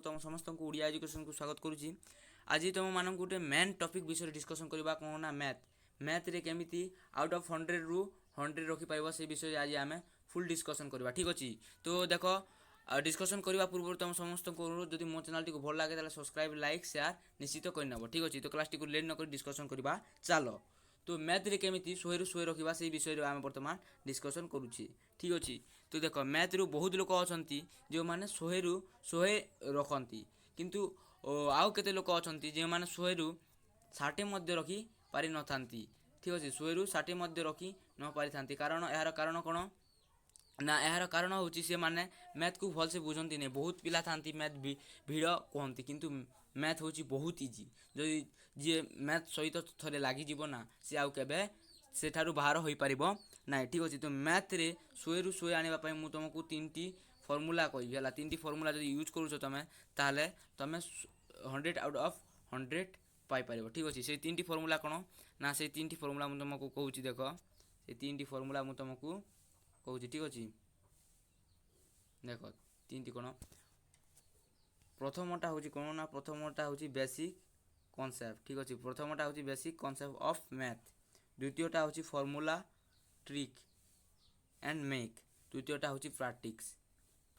ତୁମ ସମସ୍ତଙ୍କୁ ଓଡ଼ିଆ ଏଜୁକେସନ୍କୁ ସ୍ୱାଗତ କରୁଛି। ଆଜି ତୁମମାନଙ୍କୁ ଗୋଟେ ମେନ୍ ଟପିକ୍ ବିଷୟରେ ଡିସ୍କସନ୍ କରିବା। କ'ଣ ନା ମ୍ୟାଥ୍। ମ୍ୟାଥ୍ରେ କେମିତି ଆଉଟ୍ ଅଫ୍ 100ରୁ 100 ରଖିପାରିବ, ସେ ବିଷୟରେ ଆଜି ଆମେ ଫୁଲ୍ ଡିସ୍କସନ୍ କରିବା। ଠିକ୍ ଅଛି? ତ ଦେଖ, ଡିସ୍କସନ୍ କରିବା ପୂର୍ବରୁ ତୁମ ସମସ୍ତଙ୍କୁ ଅନୁରୋଧ, ଯଦି ମୋ ଚ୍ୟାନେଲ୍ଟିକୁ ଭଲ ଲାଗେ, ତାହେଲେ ସବସ୍କ୍ରାଇବ୍, ଲାଇକ୍, ସେୟାର ନିଶ୍ଚିତ କରିନେବ। ଠିକ୍ ଅଛି? ତ କ୍ଲାସ୍ଟିକୁ ଲେଟ୍ ନକରି ଡିସ୍କସନ୍ କରିବା ଚାଲ। ତ ମ୍ୟାଥ୍ରେ କେମିତି 100ରୁ 100 ରଖିବା, ସେଇ ବିଷୟରେ ଆମେ ବର୍ତ୍ତମାନ ଡିସ୍କସନ୍ କରୁছি। ଠିକ୍ ଅଛି? ତ ଦେଖ, ମ୍ୟାଥ୍ରୁ ବହୁତ ଲୋକ ଅଛନ୍ତି ଯେଉଁମାନେ 100ରୁ 100 ରଖନ୍ତି, କିନ୍ତୁ ଆଉ କେତେ ଲୋକ ଅଛନ୍ତି ଯେଉଁମାନେ 100ରୁ 60 ମଧ୍ୟ ରଖି ପାରିନଥାନ୍ତି। ଠିକ୍ ଅଛି? 100ରୁ 60 ମଧ୍ୟ ରଖି ନ ପାରିଥାନ୍ତି। କାରଣ, ଏହାର କାରଣ କ'ଣ ନା, ଏହାର କାରଣ ହେଉଛି ସେମାନେ ମ୍ୟାଥ୍କୁ ଭଲସେ ବୁଝନ୍ତି ନାହିଁ। ବହୁତ ପିଲା ଥାନ୍ତି, ମ୍ୟାଥ୍ ଭିଡ଼ କୁହନ୍ତି, କିନ୍ତୁ ମ୍ୟାଥ୍ ହେଉଛି ବହୁତ ଇଜି। ଯଦି ଯିଏ ମ୍ୟାଥ୍ ସହିତ ଥରେ ଲାଗିଯିବ ନା, ସେ ଆଉ କେବେ ସେଠାରୁ ବାହାର ହୋଇପାରିବ ନାହିଁ। ଠିକ୍ ଅଛି? ତ ମ୍ୟାଥ୍ରେ 100ରୁ 100 ଆଣିବା ପାଇଁ ମୁଁ ତୁମକୁ ତିନିଟି ଫର୍ମୁଲା କହିବି, ହେଲା? ତିନିଟି ଫର୍ମୁଲା ଯଦି ୟୁଜ୍ କରୁଛ ତୁମେ, ତାହେଲେ ତୁମେ 100 ଆଉଟ୍ ଅଫ୍ 100 ପାଇପାରିବ। ଠିକ୍ ଅଛି? ସେଇ ତିନିଟି ଫର୍ମୁଲା କ'ଣ ନା, ସେଇ ତିନିଟି ଫର୍ମୁଲା ମୁଁ ତୁମକୁ କହୁଛି। ଦେଖ, ସେଇ ତିନିଟି ଫର୍ମୁଲା ମୁଁ ତୁମକୁ କହୁଛି। ଠିକ୍ ଅଛି? ଦେଖ, ତିନିଟି କ'ଣ? ପ୍ରଥମଟା ହେଉଛି କ'ଣ ନା, ପ୍ରଥମଟା ହେଉଛି ବେସିକ୍ କନସେପ୍ଟ। ଠିକ୍ ଅଛି? ପ୍ରଥମଟା ହେଉଛି ବେସିକ୍ କନସେପ୍ଟ ଅଫ୍ ମ୍ୟାଥ୍। ଦ୍ୱିତୀୟଟା ହେଉଛି ଫର୍ମୁଲା ଟ୍ରିକ୍ ଆଣ୍ଡ ମେକ୍। ତୃତୀୟଟା ହେଉଛି ପ୍ରାକ୍ଟିସ୍।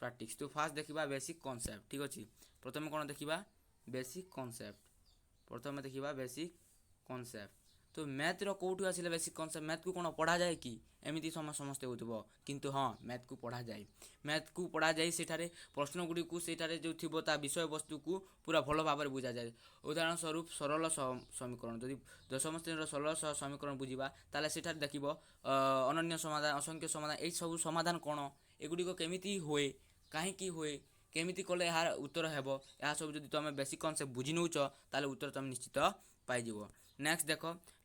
ପ୍ରାକ୍ଟିସ୍। ତ ଫାର୍ଷ୍ଟ ଦେଖିବା ବେସିକ୍ କନସେପ୍ଟ। ଠିକ୍ ଅଛି? ପ୍ରଥମେ କ'ଣ ଦେଖିବା? Basic concept. ପ୍ରଥମେ ଦେଖିବା ବେସିକ୍ କନସେପ୍ଟ। ତ ମ୍ୟାଥ୍ର କେଉଁଠୁ ଆସିଲା ବେସିକ୍ କନସେପ୍ଟ? ମ୍ୟାଥ୍କୁ କ'ଣ ପଢ଼ାଯାଏ କି? ଏମିତି ସମସ୍ତେ ହେଉଥିବ, କିନ୍ତୁ ହଁ, ମ୍ୟାଥ୍କୁ ପଢ଼ାଯାଏ। ମ୍ୟାଥ୍କୁ ପଢ଼ାଯାଇ ସେଠାରେ ପ୍ରଶ୍ନ ଗୁଡ଼ିକୁ, ସେଠାରେ ଯେଉଁ ଥିବ ତା ବିଷୟବସ୍ତୁକୁ ପୁରା ଭଲ ଭାବରେ ବୁଝାଯାଏ। ଉଦାହରଣ ସ୍ୱରୂପ, ସରଳ ସମୀକରଣ। ଯଦି ଦଶମ ଶ୍ରେଣୀର ସରଳ ସମୀକରଣ ବୁଝିବା, ତାହେଲେ ସେଠାରେ ଦେଖିବ ଅନନ୍ୟ ସମାଧାନ, ଅସଂଖ୍ୟ ସମାଧାନ, ଏଇସବୁ ସମାଧାନ କ'ଣ, ଏଗୁଡ଼ିକ କେମିତି ହୁଏ, କାହିଁକି ହୁଏ, କେମିତି କଲେ ଏହାର ଉତ୍ତର ହେବ, ଏହା ସବୁ ଯଦି ତୁମେ ବେସିକ୍ କନସେପ୍ଟ ବୁଝି ନେଉଛ, ତାହେଲେ ଉତ୍ତର ତୁମେ ନିଶ୍ଚିତ ପାଇଯିବ। ନେକ୍ସଟ ଦେଖ,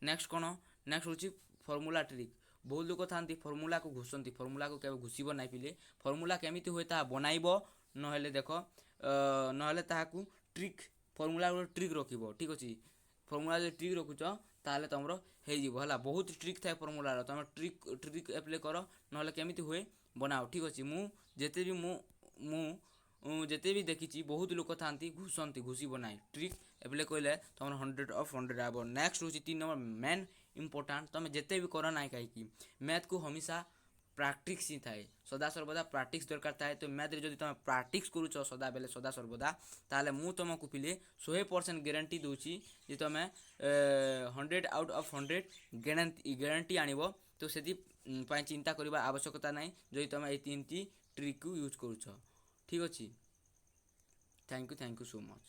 ନେକ୍ସଟ କ'ଣ? ନେକ୍ସଟ ହେଉଛି ଫର୍ମୁଲା ଟ୍ରିକ୍। ବହୁତ ଲୋକ ଥାନ୍ତି, ଫର୍ମୁଲାକୁ ଘୋଷନ୍ତି। ଫର୍ମୁଲାକୁ କେବେ ଘୋଷିବ ନାହିଁ ପିଲେ। ଫର୍ମୁଲା କେମିତି ହୁଏ, ତାହା ବନାଇବ। ନହେଲେ ଦେଖ, ନହେଲେ ତାହାକୁ ଟ୍ରିକ୍, ଫର୍ମୁଲା ଗୋଟେ ଟ୍ରିକ୍ ରଖିବ। ଠିକ୍ ଅଛି? ଫର୍ମୁଲା ଯଦି ଟ୍ରିକ୍ ରଖୁଛ, ତାହେଲେ ତୁମର ହେଇଯିବ, ହେଲା? ବହୁତ ଟ୍ରିକ୍ ଥାଏ ଫର୍ମୁଲାର। ତୁମେ ଟ୍ରିକ୍ ଆପ୍ଲାଏ କର, ନହେଲେ କେମିତି ହୁଏ ବନାଅ। ଠିକ୍ ଅଛି? ମୁଁ ଯେତେ ବି ଦେଖିଛି, ବହୁତ ଲୋକ ଥାନ୍ତି, ଘୋଷନ୍ତି। ଘୋଷିବ ନାହିଁ। ଟ୍ରିକ୍ ଆପ୍ଲାଏ କଲେ ତୁମର 100 ଅଫ୍ 100 ହେବ। ନେକ୍ସଟ ହେଉଛି 3 ନମ୍ବର, ମେନ୍ ଇମ୍ପୋର୍ଟାଣ୍ଟ। ତୁମେ ଯେତେ ବି କର ନାହିଁ କାହିଁକି, ମ୍ୟାଥକୁ ହମେଶା ପ୍ରାକ୍ଟିସ୍ ହିଁ ଥାଏ। ସଦାସର୍ବଦା ପ୍ରାକ୍ଟିସ୍ ଦରକାର ଥାଏ। ତ ମ୍ୟାଥରେ ଯଦି ତୁମେ ପ୍ରାକ୍ଟିସ୍ କରୁଛ ସଦାବେଳେ, ସଦାସର୍ବଦା, ତାହେଲେ ମୁଁ ତୁମକୁ ପିଲେ 100% ଗ୍ୟାରେଣ୍ଟି ଦେଉଛି ଯେ ତୁମେ 100 ଆଉଟ୍ ଅଫ୍ 100 ଗ୍ୟାରେଣ୍ଟି ଆଣିବ। ତ ସେଥିପାଇଁ ଚିନ୍ତା କରିବା ଆବଶ୍ୟକତା ନାହିଁ, ଯଦି ତୁମେ ଏଇ ତିନିଟି ଟ୍ରିକ୍କୁ ୟୁଜ୍ କରୁଛ। ଠିକ୍ ଅଛି? Thank you, thank you so much.